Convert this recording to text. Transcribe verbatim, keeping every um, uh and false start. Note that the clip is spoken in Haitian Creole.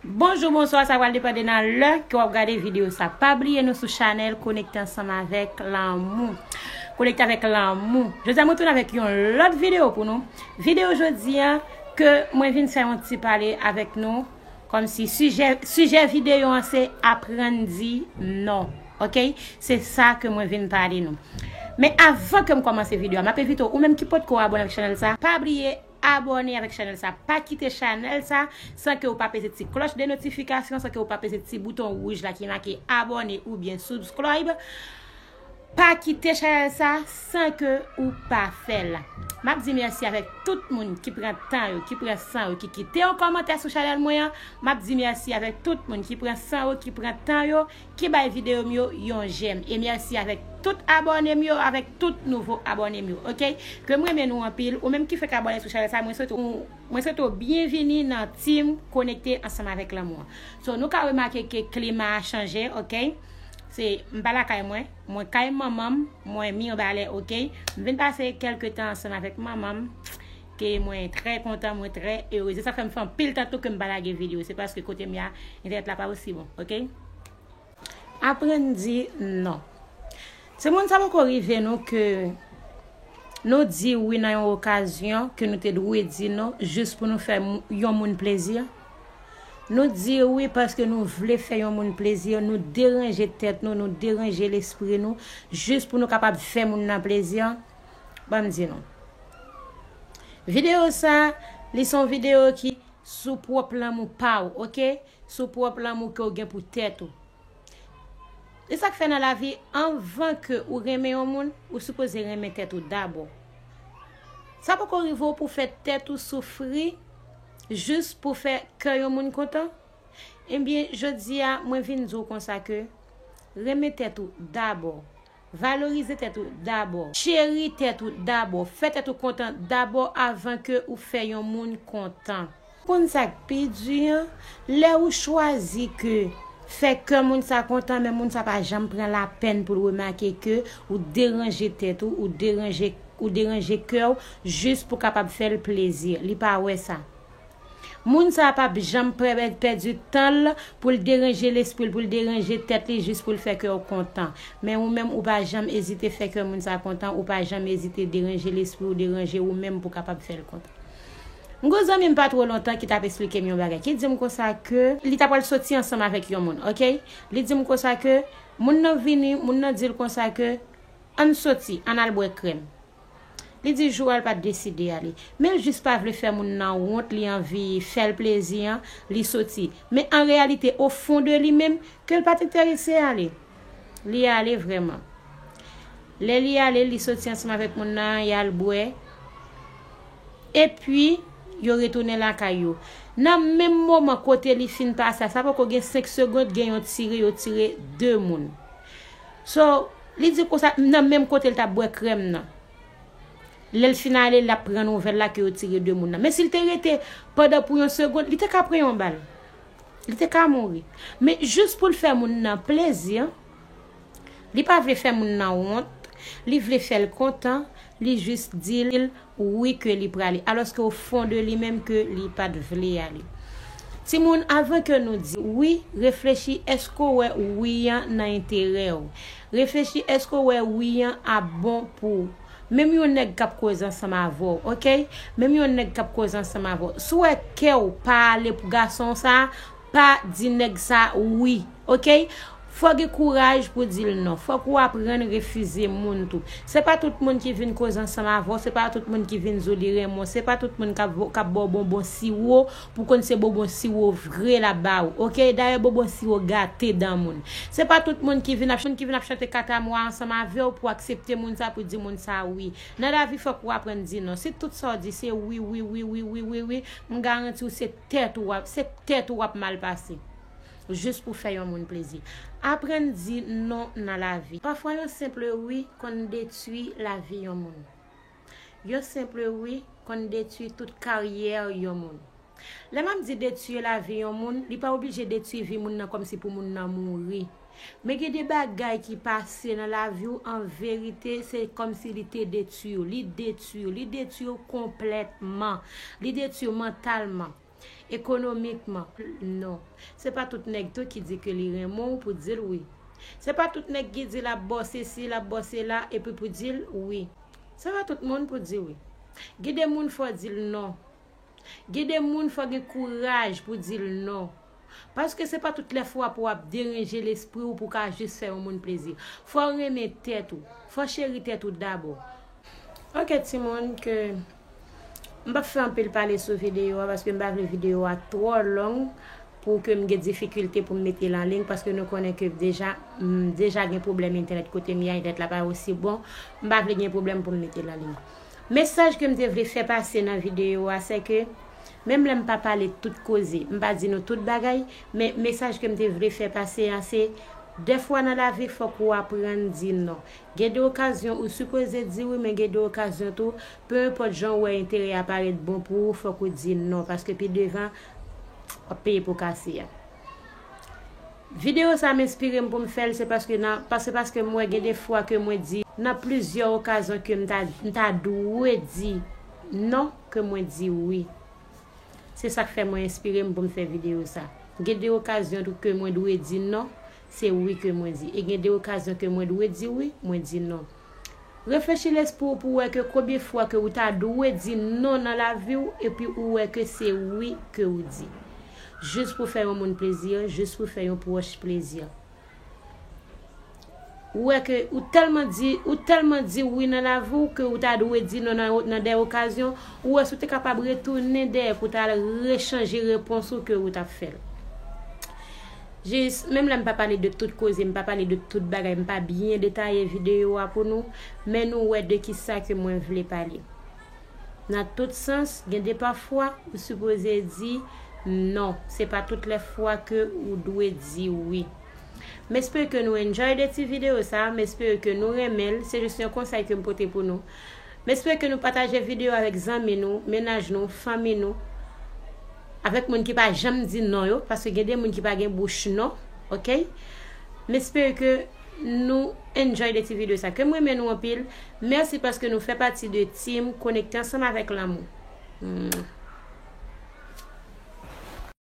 Bonjou, bonswa, sa pral depann de nan lè ke w ap gade videyo sa. Pa bliye nou sou chanèl Konekte Ansanm Avèk Lanmou. Konekte avèk lanmou. Jodi a mwen tounen avèk yon lòt videyo pou nou. Videyo jodi a ke mwen vin fè yon ti pale avèk nou. Kòmsi sijè, sijè videyo an se aprann di non. Oke? Se sa ke mwen vin pale nou. Men avan ke m kòmanse videyo a, m ap envite w, ou menm ki potko abòne avèk chanèl sa, pa bliye abòne avèk chanèl sa. Pa kite chanèl sa san ke ou pa peze ti klòch de notifikasyon, san ke ou pa peze ti bouton wouj la ki make abòne oubyen subscribe. Pa kite chanèl sa san ke ou pa fè l. M ap di mèsi avèk tout moun ki pran tan yo, ki pran san yo, ki kite yon kòmantè sou chanèl mwen an. M ap di mèsi avèk tout moun ki pran san yo, ki pran tan yo, ki bay videyo m yo yon jèm. E mèsi avèk tout abòne m yo, avèk tout nouvo abòne m yo, oke? Ke m renmen nou anpil. Ou menm ki fèk abòne sou chanèl sa, mwen swete ou, mwen swete w byenvini nan team Konekte Ansanm Avèk Lanmou an. So, nou ka remake ke klima a chanje, oke? Se, m pa lakay mwen, mwen kay manman m, mwen Mibalè, oke? M vin pase kèlke tan ansanm avèk manman m, ke mwen trè kontan, mwen trè erez. E sa fè m fè anpil tan tou ke m pa lage videyo. Se paske kote m ye a, entènèt la pa osi bon, oke? Aprann di non. Timoun, sa poko rive nou ke nou di wi nan yon okazyon ke nou te dwe di non jis pou nou fè mou-, yon moun plezi? Nou di wi paske nou vle fè yon moun plezi, nou deranje tèt nou, nou deranje lespri nou, jis pou nou kapab fè moun nan plezi? Ban m di nou. Videyo sa, li se yon videyo ki sou pwòp lanmou pa w, oke? Sou pwòp lanmou ke w gen pou tèt ou. E sa k fè nan lavi, anvan ke ou renmen yon moun, ou sipoze renmen tèt ou dabò. Sa poko rive w pou fè tèt ou soufri jis pou fè kè yon moun kontan? Ebyen, jodi a, mwen vin di w konsa ke renmen tèt ou dabò. Valorize tèt ou dabò. Cheri tèt ou dabò. Fè tèt ou kontan dabò avan ke ou fè yon moun kontan. Konn sa k pi di an, lè ou chwazi ke fè kè moun sa kontan, men moun sa pa janm pran lapèn pou l remake ke ou deranje tèt ou, ou deranje, ou deranje kè w, jis pou kapab fè l plezi. Li pa wè sa. Moun sa p ap janm pè-, pèdi tan l pou l deranje lespri l, pou l deranje tèt li, jis pou l fè kè w kontan. Men ou menm, ou pa janm ezite fè kè moun sa kontan, ou pa janm ezite deranje lespri w, deranje ou menm pou w kapab fè l kontan. M gon zanmi m pa twò lontan ki t ap esplike m yon bagay, ki di m konsa ke li ta pral soti ansanm avèk yon moun, oke? Li di m konsa ke moun nan vini, moun nan di l konsa ke, ann soti, ann al bwè krèm. Li di jou a l pa t deside ale. Men l jis pa vle fè moun nan wont, li anvi fè l plezi an, li soti. Men an reyalite, o fon de li menm, ke l pa t enterese ale. Li ale vrèman. Lè li ale, li soti ansanm avèk moun nan, y al bwè. Epi, yo retounen lakay yo. Nan menm moman kote li fin pase a, sa poko gen senk segonn, gen yon tire, yo tire de moun. So, li di konsa, nan menm kote l t ap bwè krèm nan. Lè l fin ale, l ap pran nouvèl la ke yo tire de moun nan. Men si l te rete pandan pou yon segonn, li te ka pran yon bal. Li te ka mouri. Men jis pou l fè moun nan plezi, li pa vle fè moun nan wont, li vle fè l kontan, li jis di l wi ke li prale, alòske o fon de li menm ke li pa t vle ale. Timoun, avan ke nou di wi, reflechi èske w wè wi an nan enterè w. Reflechi èske w wè wi an ap bon pou ou. Menm yon nèg k ap koze ansanm avè w, oke? Menm yon nèg k ap koze ansanm avè w. Si w wè kè w pa ale pou gason sa, pa di nèg sa wi, oke? Fò w gen kouraj pou di l non. Fòk ou aprann refize moun tou. Se pa tout moun ki vin koze ansanm avè w, se pa tout moun ki vin di w li renmen w, se pa tout moun k ap, k ap ba w bonbon siwo pou konn se bonbon siwo vre l ap ba ou, oke? Dayè bonbon siwo gate dan moun. Se pa tout moun ki vin ap, moun ki vin ap chante katamwa ansanm avè w pou aksepte moun sa, pou di moun sa wi. Nan lavi, fòk ou aprann di non. Si tout sa w di se wi, wi, wi, m garanti w se tèt ou w ap, se tèt ou w ap mal pase. Jis pou fè yon moun plezi. Aprann di non nan lavi. Pafwa, yon senp wi konn detwi lavi yon moun. Yon senp wi konn detwi tout karyè yon moun. Lè m ap di detwi lavi yon moun, li pa oblije detwi vi moun nan kòmsi pou moun nan mouri. Men gen de bagay ki pase nan lavi w, an verite, se kòmsi li te detwi w. Li detwi w. Li detwi w konplètman. Li detwi w mantalman. Ekonomikman, non. Se pa tout nèg tou ki di ke li renmen w pou di l wi. Se pa tout nèg ki di l ap bò sesi, l ap bò sela, epi pou di l wi. Se pa tout moun pou di wi. Gen de moun fò di l non. Gen de moun fò gen kouraj pou di l non. Paske se pa tout lè fwa pou w ap deranje lespri w pou w ka jis fè yon moun plezi. Fò w renmen tèt ou. Fò w cheri tèt ou dabò. Ok timoun, ke m p ap fè anpil pale sou videyo a paske m pa vle videyo a twò long pou ke m gen difikilte pou m mete l an liy paske nou konnen ke deja, m deja gen pwoblèm entènèt kote m ye a, entènèt la pa osi bon, m pa vle gen pwoblèm pou m mete l an liy. Mesaj ke m te vle fè pase nan videyo a, se ke menm lè m pa pale tout koze, m pa di nou tout bagay, men mesaj ke m te vle fè pase a, se dèfwa nan lavi, fòk ou aprann di non. Gen de okazyon ou sipoze di wi, men gen de okazyon tou, pe enpòt jan ou wè enterè a parèt bon pou ou, fòk ou di non, paske pi devan, w ap peye po kase a. Videyo sa m enspire m pou m fè l, se paske nan, pa- se paske m wè gen de fwa ke mwen di, nan plizyè okazyon ke m ta, m ta dwe di non, ke mwen di wi. Se sa k fè mwen enspire m pou m fè videyo sa. Gen de okazyon tou ke mwen dwe di non, se wi ke mwen di. E gen de okazyon ke mwen dwe di wi, mwen di non. Reflechi lespri w pou w wè ke konbyen fwa ke ou ta dwe di non nan lavi w, epi ou wè ke se wi ke ou di. Jis pou fè yon moun plezi, jis pou fè yon pwòch plezi. Ou wè ke ou tèlman di, ou tèlman di wi nan lavi w ke ou ta dwe di non nan, nan de okazyon, ou wè si w te kapab retounen dèyè pou w ta al rechanje repons ou ke ou t ap fè l. Jis, menm lè m pa pale de tout koze, m pa pale de tout bagay, m pa byen detaye videyo a pou nou, men nou wè de kisa ke mwen vle pale. Nan tout sans, gen de pafwa, ou sipoze di non. Se pa tout lè fwa ke ou dwe di wi. M espere ke nou enjoy de ti videyo sa, m espere ke nou renmen l. Se jis yon konsèy ke m pote pou nou. M espere ke nou pataje videyo avèk zanmi nou, mennaj nou, fanmi nou, avèk moun ki pa janm di non yo, paske gen de moun ki pa gen bouch non, ok? M espere ke nou enjoy de ti videyo sa. Ke m renmen nou anpil. Mèsi paske nou fè pati de team Konekte Ansanm avèk Lanmou. Hmm.